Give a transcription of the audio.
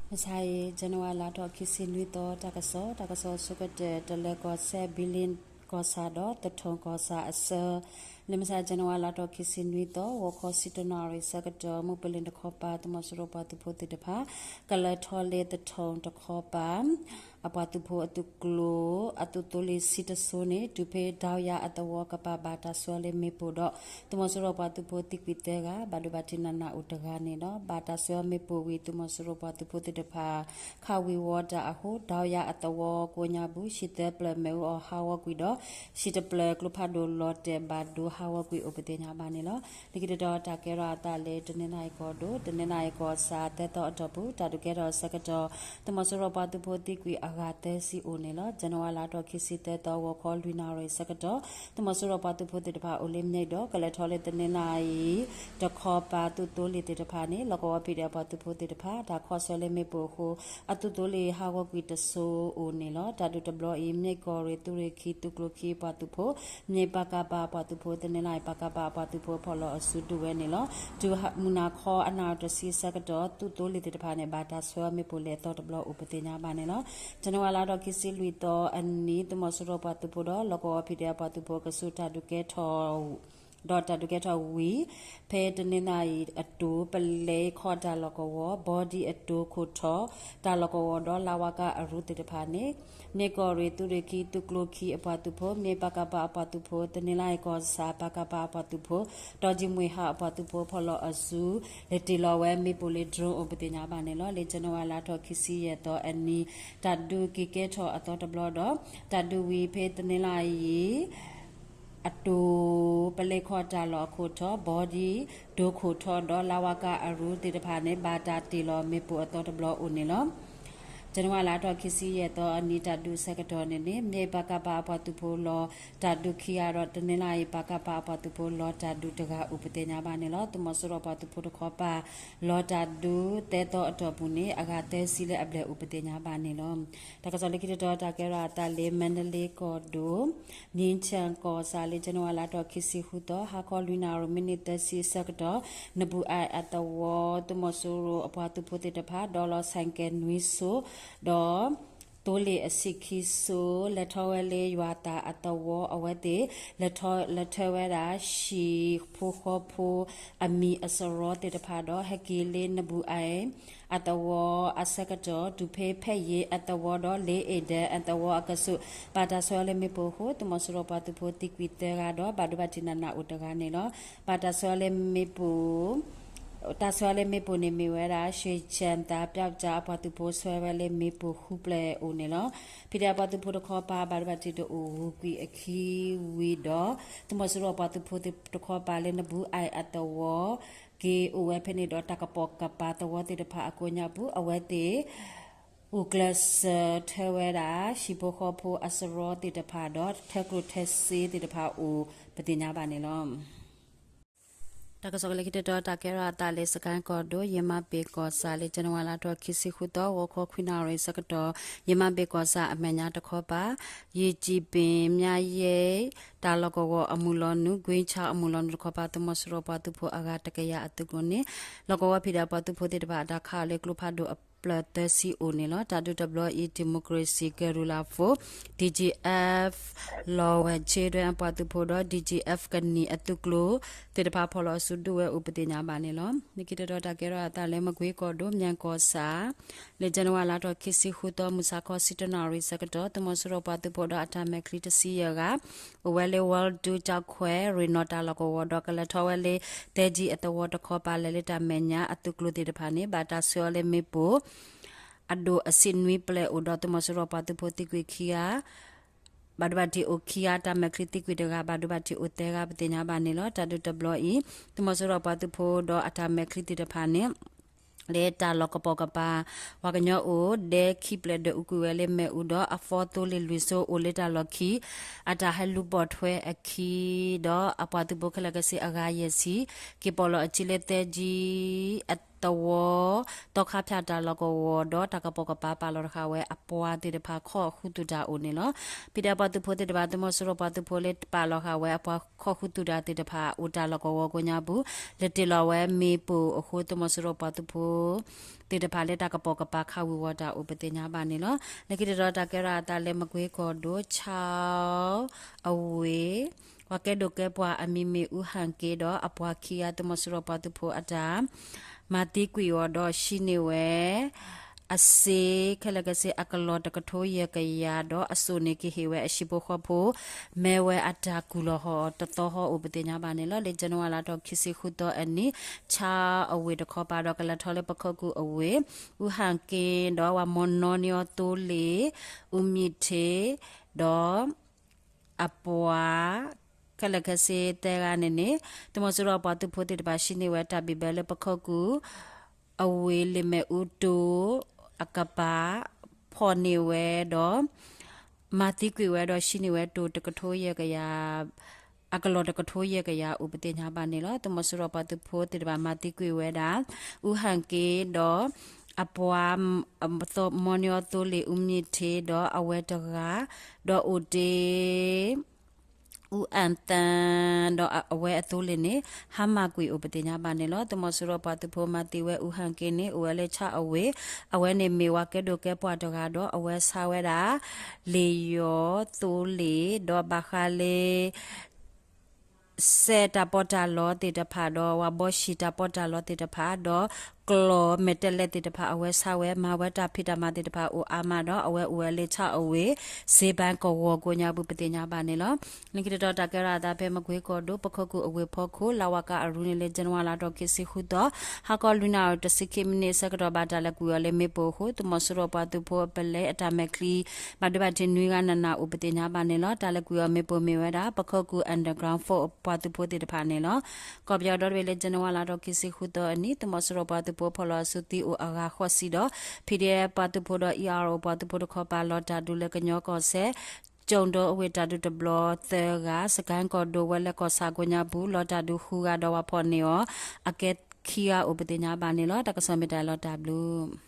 မုၢ်ဆါအံၤ January လါထီၣ်ခံဆံနွံသီ တၢ်ကစီၣ်, တၢ်ကစီၣ်ဆိကတၢၢ် တလၢၤကီၢ်စဲၣ် ဘံလ့ၣ်ကီၢ်ဆၣ်ဒီးသထူၣ်ကီၢ်ဆၣ်အဆၢ, လၢမုၢ်ဆါ January လါထီၣ်ခံဆံနွံသီ ဂီၤခီဆံတၢနၣ်ရံၣ်ဆၢကတီၢ် မုၢ်ပလ့ၣ်တခီပၤ သုးမီၤစိရိၤပှၤသုးဖိသ့ၣ်တဖၣ် ကလဲၤထီၣ်လၢသထူၣ်တခီပၤ အပှၤသုးဖိအသုးကျိၤ အသုးသိလ့ၣ်ဆံတစိၤန့ၣ် တုၤဖဲဒဝ်ယၤအသဝီကပၤ ဘၣ်တၢ်ဆှၢလၢမ့ၣ်ပိၢ်ဒီး သုးမီၤစိရိၤပှၤသုးဖိသံကွံာ်သၢဂၤ ဘၣ်ဒိဘၣ်ထံးနးနးအိၣ်တဂၤန့ၣ်လီၤ. ဘၣ်တၢ်ဆှၢမ့ၣ်ပိၢ်ဝံၤ သုးမီၤစိရိၤပှၤသုးဖိသ့ၣ်တဖၣ် ခးဝံၤဝီတၢ်အဃိ ဒဝ်ယၤအသဝီကိးညါပူၤ ဟံၣ်သၢပျၢၤမ့ၣ်အူအီၣ်ဟးဂီၤကွံာ်ဒီး ဟံၣ်တပျၢၤကျိဖးဒိၣ်လီၤတဲာ်ဘၣ်ဒိဟးဂီၤကွံာ်အိၣ် ပသ့ၣ်ညါဘၣ်န့ၣ်လီၤ. လၢခံတတီၤ တၢ်ကဲထီၣ်အသးလၢ တနီသရံၣ်ကီၢ်ဒိၣ် တနီသရံၣ်ကီၢ်ဆၣ်သၢသီအတီၢ်ပူၤ တၢ်ဒုးကဲထီၣ်အဆၢကတီၢ် သုးမီၤစိရိၤပှၤသုးဖိသံကွံာ်အဂၤသၢဆံအိၣ်န့ၣ်လီၤ. January လါထီၣ်ခံဆံသၢသီ ဂီၤခီလွံၢ်နၣ်ရံၣ်ဆၢကတီၢ် သုးမီၤစိရိၤပှၤသုးဖိသ့ၣ်တဖၣ်အိၣ်လၢ မြစ်ကြီးနား ဒီးကလဲၤထီၣ်လၢ တနီသရံၣ်တခီပၤ သုးသိလ့ၣ်သ့ၣ်တဖၣ်န့ၣ် လီၢ်ကဝီၤဖံးဒဲးပှၤသုးဖိသ့ၣ်တဖၣ် တၢ်ခီဆှၢလၢမ့ၣ်ပိၢ်အဃိ အသုးသိလ့ၣ်ဟးဂီၤကွံာ်တစိၤအိၣ်န့ၣ်လီၤ. တၢ်ဒုးတဘျီအံၤ မြစ်ကြီးနား သုးရ့ၣ်ခံ သုးကျိၤခံအပှၤသုးဖိ မြစ်ကြီးနား ပကဖ အပှၤသုးဖိ တနီသရံၣ် ပကဖ အပှၤသုးဖိဖီၣ်လီၤအစုဒုးဝဲန့ၣ်လီၤ. တုၤမုၢ်နၤခီအနၣ်ရံၣ်တဆံဆၢကတီၢ် သုးသိလ့ၣ်သ့ၣ်တဖၣ်န့ၣ် ဘၣ်တၢ်ဆှၢမ့ၣ်ပိၢ်လဲၤအသီတဘျီအိၣ် ပသ့ၣ်ညါဘၣ်န့ၣ်လီၤ. January လါထီၣ်ခံဆံလွံၢ်သီအနံၤ သုးမီၤစိရိၤပှၤသုးဖိဒီး လီၢ်ကဝီၤဖံးဒဲးပှၤသုးဖိ ကဆူးတၢ်ဒုးကဲထီၣ် ဒီးတၢ်ဒုးကဲထီၣ်ဝံၤ ဖဲတနီသရံၣ်အတိၤ ပလဲခီၣ်တၢ်လီၢ်ကဝီၤ ဘီဒံအတိၤခိၣ်ထီၣ် တၢ်လီၢ်ကဝီၤဒီး လဝက အရူသ့ၣ်တဖၣ်န့ၣ် မြစ်ကြီးနား သုးရ့ၣ်ခံ သုးကျိၤခံအပှၤသုးဖိ မြစ်ကြီးနား ပကဖ အပှၤသုးဖိ တနီသရံၣ်ကီၢ်ဆၣ် ပကဖ အပှၤသုးဖိ ဒီးကၠံၣ်မှံဟးအပှၤသုးဖိဖီၣ်လီၤအစု လဲၤတ့ၢ်လီၤဝဲမ့ၣ်ပိၢ်လၢ drone အိၣ် ပသ့ၣ်ညါဘၣ်န့ၣ်လီၤ. လၢ January လါထီၣ်ခံဆံယဲၢ်သီအနံၤ တၢ်ဒုးက့ၤကဲထီၣ်အသီတဘျီဒီး တၢ်ဒုးဝံၤဖဲတနီသရံၣ် အတိၤ ပလဲခီၣ်တၢ်လီၢ်အခိၣ်ထီၣ် ဘီဒံတိၤခိၣ်ထီၣ်ဒီး လဝက အရူသ့ၣ်တဖၣ်န့ၣ် ဘၣ်တၢ်တ့ၢ်လီၤမ့ၣ်ပိၢ်အသီတဘျီအိၣ်န့ၣ်လီၤ. January လါထီၣ်ခံဆံယဲၢ်သီအနံၤ တၢ်ဒုးဆၢကတီၢ်န့ၣ်န့ၣ် မြစ်ကြီးနား ပကဖ အပှၤသုးဖိလီၤတၢ်ဒုးခံဂၤဒီး တနီသရံၣ် ပကဖ အပှၤသုးဖိလီၤတၢ်ဒုးတဂၤအိၣ် ပသ့ၣ်ညါဘၣ်န့ၣ်လီၤ. သုးမီၤစိရိၤပှၤသုးဖိတခီပၤ လီၤတၢ်ဒုးသၢသီအတီၢ်ပူၤန့ၣ် အဂၤသၢဆံလၢအဘျဲၣ်အိၣ် ပသ့ၣ်ညါဘၣ်န့ၣ်လီၤ. တၢ်ကစီၣ်လၢခံတတီၤ တၢ်ကဲထီၣ်အသးလၢ မါဒလ့ကီၢ်ဒိၣ် မြင်းခြံကီၢ်ဆၣ်လၢ January လါထီၣ်ခံဆံဃုသီ ဟါခီလွံၢ်နၣ်ရံၣ် မံးနံးသၢဆံအဆၢကတီၢ် နဘူးအၣ်အသဝီ သုးမီၤစိရိၤအပှၤသုးဖိသ့ၣ်တဖၣ် ဒီးလီၤဆဲးကဲးနွံစိၤ ဒီး သိလ့ၣ်အဆံးခံစိၤ လဲၤထီၣ်ဝဲလၢယွၤသးအသဝီ အဝဲသ့ၣ် လဲၤထီၣ် လဲၤထၢဝဲဒၣ် ဟံၣ်ဖိဃီဖိ အမံၤအစရီသ့ၣ်တဖၣ်ဒီး ဟဲက့ၤလၢနဘူးအၣ်အသဝီအဆၢကတီၢ် တုၤဖဲဖဲယ့အသဝီဒီး လ့အ့ၣ်ဒၢၣ်အသဝီအကဆူး ဘၣ်တၢ်ဆှၢလၢမ့ၣ်ပိၢ်အဃိ သုးမီၤစိရိၤပှၤသုးဖိသံကွံာ်သၢဂၤဒီး ဘၣ်ဒိဘၣ်ထံးနးနးအိၣ်တဂၤန့ၣ်လီၤ. ဘၣ်တၢ်ဆှၢလၢမ့ၣ်ပိၢ် တၢ်ဆှၢလၢမ့ၣ်ပိၢ်န့ၣ်မ့ၢ်ဝဲဒၣ် ရွှေကြယ်သာ ပျောက်ကျား အပှၤသုးဖိဆှၢဝဲလၢမ့ၣ်ပိၢ်ဃုဖျၢၣ်အိၣ်န့ၣ်လီၤ. ဖံးဒဲးအပှၤသုးဖိတခီပၤ ဘၣ်ဒိဘၣ်ထံးတအိၣ် ဂုၤကွံာ်အခံဝံၤဒီး သုးမီၤစိရိၤပှၤသုးဖိတခီပၤလၢနဘူးအၣ်အသဝီ က့ၤအိၣ်ဝဲဖဲန့ၣ်ဒီး တၢ်ကပိာ်ကပၤသဝီသ့ၣ်တဖၣ်အကိးညါပူၤ အဝဲသ့ၣ် ဂုာ်ကျဲးစၢးထၢဝဲဒၣ် ဟံၣ်ဖိဃီဖိအစရီသ့ၣ်တဖၣ်ဒီး ထၢကျိၣ်ထၢစ့သ့ၣ်တဖၣ်အိၣ် ပသ့ၣ်ညါဘၣ်န့ၣ်လီၤ. တၢ်ကစီၣ်လၢခံတတီၤ တၢ်ကဲထီၣ်အသးလၢ စကဲၣ်ကီၢ်ဒိၣ် ယမါဘ့ၣ်ကီၢ်ဆၣ်လၢ January လါထီၣ်ခံဆံဃုသီ ဂီၤခီခွံနၣ်ရံၣ်ဆၢကတီၢ် ယမါဘ့ၣ်ကီၢ်ဆၣ်အမဲာ်ညါတခီပၤ ယ့ၣ်ကၠံၣ်ပ့ၣ် မၠါယဲၢ် တၢ်လီၢ်ကဝီၤအမုၢ်လီၤနုာ် ကွ့ဆါအမုၢ်လီၤနုာ်တခီပၤ သုးမီၤစိရိၤပှၤသုးဖိအဂၤတကယၤအသုးကျိၤန့ၣ် လီၢ်ကဝီၤဖံးဒဲးပှၤသုးဖိသ့ၣ်တဖၣ် အတၢ်ခးအီၤလၢကျိဖးဒိၣ်အပျၢၢ်သၢဆံအိၣ်န့ၣ်လီၤ. တၢ်ဒုးတဘျီအံၤ Democracy Guerrilla Force, D G F, လီၤဝဲၢ် Children အပှၤသုးဖိဒီး D G F ကနံၣ်အသုးကျိၤသ့ၣ်တဖၣ် ဖီၣ်လီၤအစုဒုးဝဲအိၣ် ပသ့ၣ်ညါဘၣ်န့ၣ်လီၤ. လၢခံတတီၤ တၢ်ကဲထီၣ်အသးလၢ မကွ့ကီၢ်ဒိၣ် မၠဲၣ်ကီၢ်ဆၣ် လၢ January လါထီၣ်ခံဆံဃုသီ မုၢ်ဆါခီဆံတၢနၣ်ရံၣ်ဆၢကတီၢ် သုးမီၤစိရိၤပှၤသုးဖိဒီးအတၢ်မဲာ်ချံတဆံယဲၢ်ဂၤ အိၣ်ဝဲလၢ ဝီလူတူ ကၠီၣ်ခွဲး ရ့ၣ်နီၣ်တၢ်လီၢ်ကဝီၤဒီး ကလဲၤထီၣ်ဝဲလၢ သဲကၠံအသဝီတခီပၤ လဲၤလၢတၢ်မဲာ်ညါအသုးကျိၤသ့ၣ်တဖၣ်န့ၣ် ဘၣ်တၢ်ဆှၢအီၤလၢမ့ၣ်ပိၢ် အဒိၣ်အဆံးနွံဖျၢၣ်အိၣ်ဒီး သုးမီၤစိရိၤပှၤသုးဖိသံကွံာ်ခံဂၤ ဘၣ်ဒိဘၣ်ထံးအိၣ်ခံဂၤ တၢ်မဲာ်ချံသံကွံာ်တဂၤ ဘၣ်ဒိဘၣ်ထံးအိၣ်သၢဂၤ ပသ့ၣ်ညါဘၣ်န့ၣ်လီၤ. တၢ်ဒုးတဘျီအံၤ သုးမီၤစိရိၤပှၤသုးဖိဒီးအတၢ်မဲာ်ချံသ့ၣ်တဖၣ်န့ၣ် လၢတၢ်လီၢ်ကပိာ်ကပၤ ပှၤကညီအိၣ်ဒဲခံဖျၢၣ် ဒွဲၣ်အူကွံာ်ဝဲလၢမ့ၣ်အူဒီး အဖီသိလ့ၣ်လွံၢ်စိၤအိၣ်လၢတၢ်လီၢ်ခံ အတၢ်ဟဲလူၤပိာ်ထွဲအခံဒီး အပှၤသုးဖိခဲလၢာ်ခဲဆ့အဂၤယဲၢ်ဆံ က့ၤပိာ်လီၤအခံလၢသဲကၠံအ သဝီ သီခါဖၠၣ်တၢ်လီၢ်ကဝီၤဒီးတၢ်ကပိာ်ကပၤပာ်လီၤတဃာ်ဝဲအပှၤသ့ၣ်တဖၣ်ခီၣ်ဃုသူၣ်တၢ်အိၣ်န့ၣ်လီၤ. ဖံဒဲးပှၤသုးဖိသ့ၣ်တဖၣ် သုးမီၤစိရိၤပှၤသုးဖိလၢပာ်လီၤဃာ်ဝဲအပှၤခီၣ်ဃုသူၣ်တၢ်သ့ၣ်တဖၣ် အိၣ်တၢ်လီၢ်ကဝီၤကိးညါပူၤ လဲၤတ့ၢ်လီၤဝဲမ့ၣ်ပိၢ်အဃိ သုးမီၤစိရိၤပှၤသုးဖိ သ့ၣ်တဖၣ်လၢတၢ်ကပိာ်ကပၤခးဝံၤဝီၤတၢ်အိၣ်ပသ့ၣ်ညါဘၣ်န့ၣ်လီၤ. လၢခံတတီၤတၢ်ကဲထီၣ်အသးလၢမကွ့ကီၢ်ဒိၣ် ဆၣ်အဝ့ၢ် ပှၤကဲဒိၣ်ကဲပှၢ်အမံၤမ့ၢ်အူဟၣ်က့ဒီးအပှၤခံဂၤ သုးမီၤစိရိၤပှၤသုးဖိအတၢ် မၤသံကွံာ်အီၤဒီးဟံးန့ၢ်ဝဲ အစ့ ခဲလၢာ်ခဲဆ့အကလီၢ်တကထိယဲၢ်ကယၤ ဒီးအစိၣ်န့ၣ်ကဟ့ၣ်ဝဲအဟံၣ်ဖိဃီဖိ မ့ၢ်ဝဲအတၢ်ကူၣ်လီၤဟီၣ်တသီဟီအိၣ်ပသ့ၣ်ညါဘၣ်န့ၣ်လီၤ. လၢ January လါထီၣ်ခံဆံဃုသီအနံၤ ဆၣ်အဝ့ၢ်တခီပၤဒီးကလဲၤထီၣ်လၢပခိၣ်ကူၣ်အဝ့ၢ် အူဟၣ်က့ဒီး ပှၤမီၢ်နီၢ်န့ၢ်အီၤသိလ့ၣ် အူမံၤထ့း ဒီး အပှၤ ခဲလၢာ်ခဲဆ့သၢဂၤန့ၣ်န့ၣ် သုးမီၤစိရိၤပှၤသုးဖိသ့ၣ်တဖၣ် ဟံးန့ၢ်ဝဲတၢ်ဘံၣ်ဘၢလၢပခိၣ်ကူၣ် အဝ့ၢ်လ့ၣ်မဲာ်အူတိၢ်အကပၤ ဖီၣ်န့ၢ်ဝဲဒီး မၤသံကွံာ်ဝဲဒီးဟံးန့ၢ်ဝဲတိၢ်တကထိယဲၢ်ကယၤ အကလီၢ်တကထိယဲၢ်ကယၤအိၣ်ပသ့ၣ်ညါဘၣ်န့ၣ်လီၤ. သုးမီၤစိရိၤပှၤသုးဖိသ့ၣ်တဖၣ်မၤသံကွံာ်ဝဲဒၣ် အူဟၣ်က့ဒီး အပှၤ မီၢ်နီၢ်န့ၢ်အီၤသိလ့ၣ် အူမံၤထ့း ဒီးအဝဲတဂၤ ဒီးအိၣ်တ့ၢ် အူအၣ်သၣ် ဒီးအဝဲအသိလ့ၣ်န့ၣ် ဟါမၢ်ကွံာ်အိၣ်ပသ့ၣ်ညါဘၣ်န့ၣ်လီၤ. သုးမီၤစိရိၤပှၤသုးဖိမၤသံဝဲအူဟၣ်က့န့ၣ် အိၣ်ဝဲလၢဆၣ်အဝ့ၢ် အဝဲန့ၣ်မ့ၢ်ပှၤကဲဒိၣ်ကဲပှၢ်တဂၤဒီး အဝဲဆါဝဲဒၣ် လ့ၣ်ယီၤသိလ့ၣ် ဒီးဘၣ်ဃးလၢ စဲးတၢ်ပီးတၢ်လီသ့ၣ်တဖၣ်ဒီး ဝၤဘီဆံၣ်တၢ်ပီးတၢ်လီသ့ၣ်တဖၣ် ဒီးကျီၢ်မဲာ်တဲးလဲးသ့ၣ်တဖၣ် အဝဲဆါဝဲ မၤဝဲတၢ်ဖံးတၢ်မၤသ့ၣ်တဖၣ်အိၣ်အါမးဒီး အဝဲအိၣ်ဝဲလၢဆၣ်အဝ့ၢ် စ့ဘၣ်ကဝီၤကိးညါပူၤပသ့ၣ်ညါဘၣ်န့ၣ်လီၤ. လၢခံတတီၤတၢ်ကဲထီၣ်အသးဖဲမကွ့ကီၢ်ဒိၣ် ပခိၣ်ကူၣ်အဝ့ၢ်ဖီခိၣ် လါဝၤကၣ်အရူန့ၣ်လၢ January လါထီၣ်ခံဆံဃုသီ ဟါခီလွံၢ်နၣ်ရံၣ်တဆံခံမံးနံးအဆၢကတီၢ် ဘၣ်တၢ်လဲၤကွံာ်အီၤလၢမ့ၣ်ပိၢ်အဃိ သုးမီၤစိရိၤပှၤသုးဖိအပလဲအတၢ်မဲာ်ချံ ဘၣ်ဒိဘၣ်ထံးနွံဂၤနးနးအိၣ်ပသ့ၣ်ညါဘၣ်န့ၣ်လီၤ. တၢ်လဲၤကွံာ်အီၤမ့ၣ်ပိၢ်မ့ၢ်ဝဲဒၣ် ပခိၣ်ကူၣ် underground force ပှၤသုးဖိသ့ၣ်တဖၣ်န့ၣ်လီၤ. ကီၢ်ပယီၤဒီတဘ့ၣ်လၢ January လါထီၣ်ခံဆံဃုသီအနံၤ သုးမီၤစိရိၤပှၤသုးဖိဖီၣ်လီၤအစုသံအိၣ်အဂၤဃိးဆံဒီး ဖံဒဲးပှၤသုးဖိဒီး အံၣ်အါရအိၣ် ပှၤသုးဖိတခီပၤလီၤတၢ်ဒုးလၢကညီကီၢ်စဲၣ် ကၠိၣ်ဒိအဝ့ၢ်တၢ်ဒုးတဘျီသၢဂၤ, စကဲၣ်ကီၢ်ဒိၣ်ဝဲလၢကီၢ်ဆၣ်ကိးညါပူၤ လီၤတၢ်ဒုးဃုဂၤဒီးပှၤဖီၣ်န့ၢ်အီၤ အကဲခံဂၤအိၣ်ပသ့ၣ်ညါဘၣ်န့ၣ်လီၤ. တၢ်ကစီၣ်မ့ၢ်တၢ်လီၤတၢ်ဘျုး